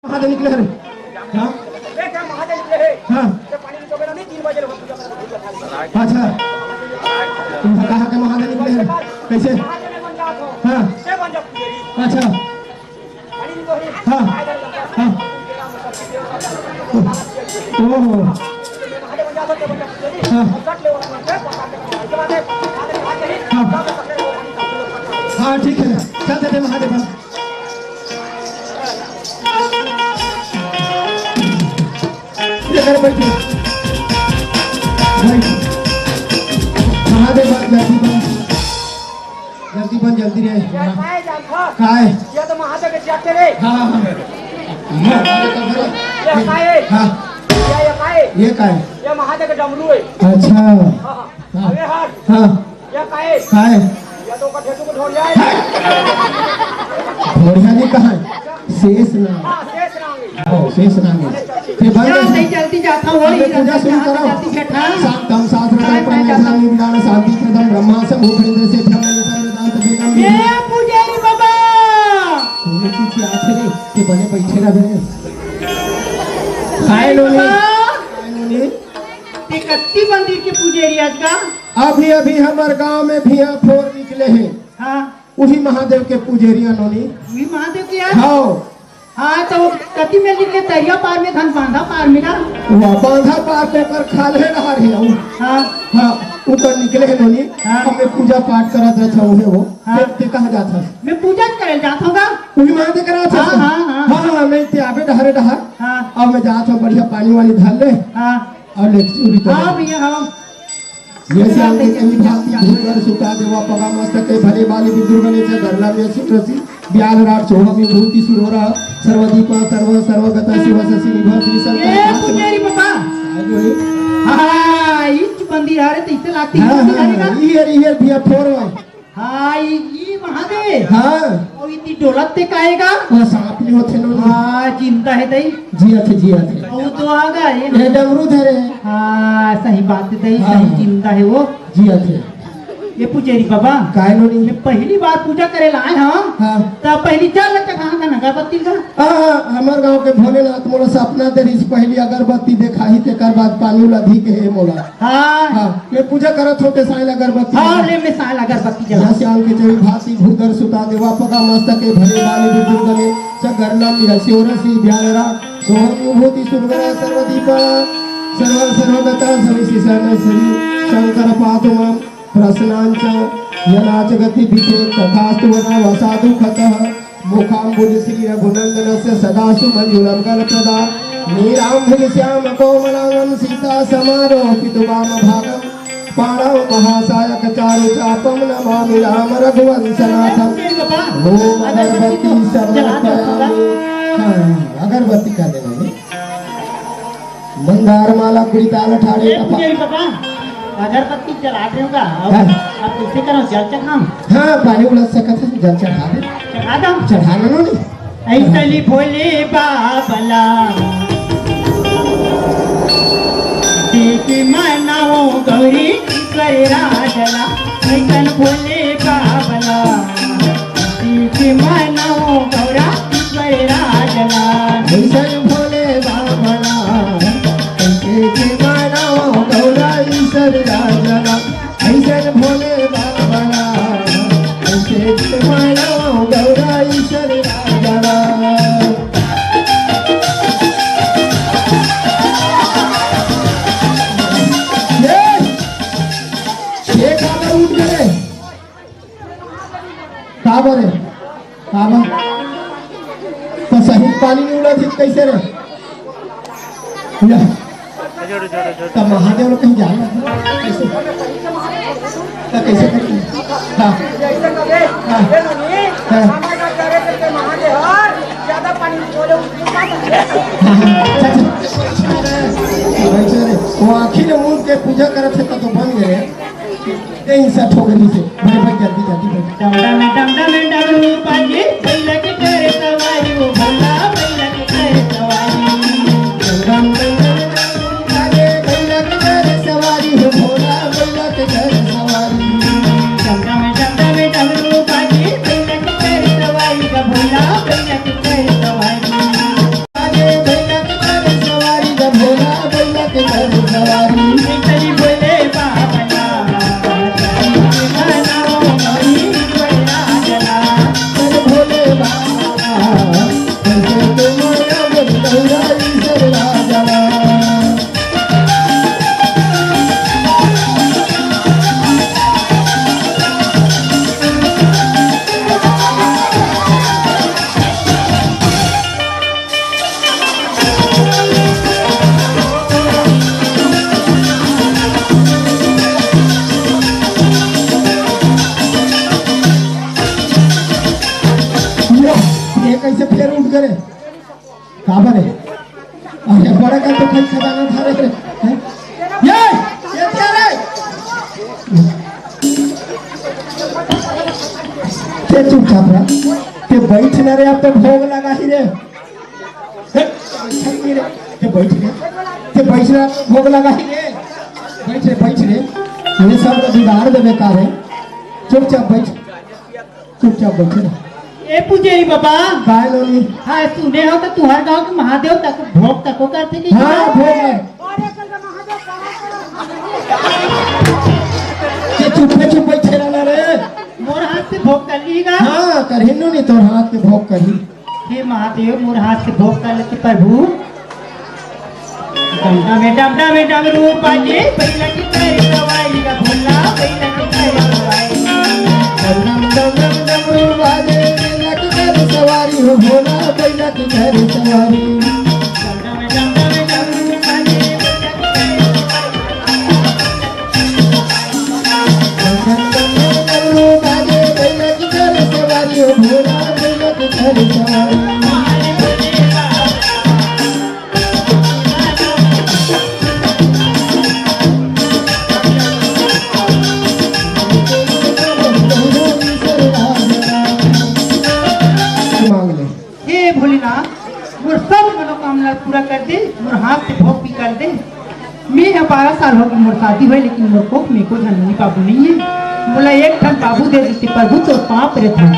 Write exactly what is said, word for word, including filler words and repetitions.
महादेव निकले हरे। हाँ। हाँ। अच्छा। तुमहा कहाँ के महादेव निकले हरे? कैसे? हाँ। अच्छा। हाँ। हाँ। ओहो। हाँ। हाँ। हाँ, ठीक है, चल देते महादेव। ये कर बैठ। बैठ। महादेव बन, जल्दी बन। जल्दी बन, जल्दी रे। ये काय जानथा? काय? ये तो महादेव के जाके रे। हाँ, हाँ, हाँ। ये काय? हाँ। ये, ये काय? ये काय? ये महादेव के डमरू है। अच्छा। हाँ, हाँ। हाँ। अबे हट। हाँ। ये काय? काय? ये तो का ठेठू को ढोर जाए। ढोरिया नहीं कहा है। शेष नाग। हाँ, शेष नाग। हाँ, शेष नाग। ये बंद चल, है। नहीं चलती जाता हूँ, अबे पूजा शुरू करो। शांतम शांतम शांतम शांतम शांति प्रदम ब्रह्मा शंभु फणींद्र से ब्रह्म निधन वेदांत वेदम ये विद्या। पुजारी बाबा। तूने पीछे आते रे, ते बने बैठे रह गए। काय नोनी? बाबा। काय नोनी? ते कत्ती मंदिर के पुजारी आज का? अभी अभी हमर गांव में भैया फोर निकले हैं। हाँ। उही महादेव के पुजेरिया नोनी। उही महादेव के यार? हाँ। हाँ, तो कति में निकले, तरिया पार में धन बांधा पार में ना? वाह, बांधा पार तो ओकर खाल्हे डहर हे। हाँ। हाँ, ऊपर निकले हे नोनी। हाँ। हमें पूजा पाठ करत रहत हे वो। हाँ। ते, ते कहाँ जात हस? मैं पूजा करे जात हूँ का? उही महादेव करा जात हस? हाँ, हाँ, हाँ। हाँ, हाँ, मैं ते आबे डहरे डहर। हाँ। अब मैं जात हूँ, बढ़िया पानी वानी धर ले। हाँ। अउ लेक्चर भी तो हाँ भैया, हाँ। ये श्याम के कवि भांति भूत गण सुता देवा पगा मस्तके भले बाली विदुर गणेश गरला में सुत रसी ब्याल राग सोहम विभूति सुरोरा सर्वदीप सर्व सर्वगत शिव शशि निभ श्री शंकर ये पार्वती। पुजारी बाबा। आगे। हाँ, हाँ, हाँ, हाँ, इंच बंदी आ रहे तो इतने लागती हाँ, हाँ, हाँ, हाँ, हाँ। इयर, इयर भैया फोर हुआ। हाँ, ई, ई महादेव। हाँ। अउ इतनी डोलत ते काएगा? वो सांप नहीं होते नो। हाँ, जिंदा है दई। जियत हे, जियत हे। वो तो आ गए। ये डमरू धरे। हाँ, सही बात है दई, हाँ, सही हाँ। जिंदा है वो। जियत हे। ये पुजारी बाबा। काय नोनी? मैं पहली बार पूजा करे ला आए हूँ। हाँ। तो पहली जल चढ़ा था ना, अगरबत्ती का। हाँ, हाँ, हमर गांव के भोलेनाथ मोला सपना दे रहिस, पहली अगरबत्ती देखाही, तेकर बाद पानी उला दी के हे मोला। हाँ। हाँ, मैं पूजा करत हों ते साँय ल अगरबत्ती हाँ, जला। ले मैं साँय ल अगरबत्ती जला। या श्याम के चवि भांति भूधर सुता देवा पगा मस्तके भले बाली विदुर गणेश गरला में रसी ओरसी ब्याल राग सोहम विभूति सुरगरा सर्वदीप सर्व सर्वगता सविशेषण श्री शंकर पातु माम प्रश्नांच यनाच गति विधे तथास्तु वनवसादु खतः। मुखाम्बुज श्री रघुनंदनस्य सदा सुमंजुलम गल प्रदा नीलाम्बुज श्याम कोमलांगम सीता समारोपित वाम भागम पाणौ महासायक चारु चापम नमामि राम रघुवंशनाथम। ओम अगरबत्ती समर्पयामि। हाँ, अगरबत्ती कर देना। मंदार माला कुड़ी ताल ठाड़े ए कपा। पुजारी बाबा, अगरबत्ती जला दे होगा। अब, हाँ। अब कैसे करो, जल चढ़ाऊं? हाँ, पानी उलस सकत है, जल चढ़ा दे। चढ़ा दो। चढ़ा लो नी। ऐसली भोले बाबला, देख मनाओ गौरी कर राजला। ऐसन भोले बाबला, देख मनाओ गौरा कर राजला। ऐसन भोले बाबला, देख मनाओ गौरा ईश्वर राजला। ऐसन भोले बाबा, ऐसे मानो गौरा ईश्वर राजा। ये, ये काबर उठ गए? काबर है? काबर? तो सही पानी नहीं उड़ा थी, कैसे रे? या। तो महादेव लोग कहीं जाना है? कैसे? तो कैसे करेंगे? हाँ। हाँ। हाँ। हाँ, हाँ। अच्छा, अच्छा। वैसे रे, वो आँखी ने मूंद के पूजा करत हे तो, तो बन गए। यही सब ठोकरी से। भाई, भाई, जल्दी, जल्दी, भाई। डम डम डम डम डम रूपा जी, बैला के करे सवारी, ओ भोला बैला के करे सवारी। डम डम डम डम रूपा जी, बैला के करे सवारी, ओ भोला बैला के करे सवारी। डम डम डम डम डम रूपा जी, बैला के करे सवारी, ओ भोला बैला के करे सवारी। काबर हे? अरे, बड़ा का तो खाई खजाना था रे। हैं? ये, ये क्या रे? ते चुपचाप रह। ते बैठ ना रे, अब तो भोग लगा ही रे। हैं? ते बैठ रे। ते बैठ ना, भोग लगा ही रे। बैठ रे, बैठ रे। ये सब तो बिगाड़ देबे का रे। चुपचाप बैठ। चुपचाप बैठे रह। ए पुजेरी बाबा। काय नोनी? हाँ, सुने हो तो तुहर गांव के महादेव तक भोग तको करथे नहीं? हाँ, भोग हे। ये चुप्पे चुप बैठे रहना रे। मोर हाथ से भोग कर लीगा? हाँ, करही नोनी, तोर हाथ के भोग करही। हे महादेव, मोर हाथ से भोग कर लेते प्रभु। डम डम डम डम डम रूपा के बैला की करे सवारी गा भोला, बैला की करे सवारी। डम डम डम डम रूपा के बैला की करे सवारी हो भोला, बैला की करे सवारी। डम डम डम डम डम रूपा के बैला की करे सवारी। डम डम डम डम रूपा के बैला की करे सवारी हो भोला, बैला की करे सवारी। मांग ले। हे भोलेनाथ, मोर सब मनोकामना पूरा कर दे, मोर हाथ से भोग भी कर दे। मैं ह बारह साल हो गए मोर शादी होए, लेकिन मोर कोख में एको झन नोनी बाबू नहीं है। मोला एक ठन बाबू दे देते प्रभु, तोर पाँव परत हंव।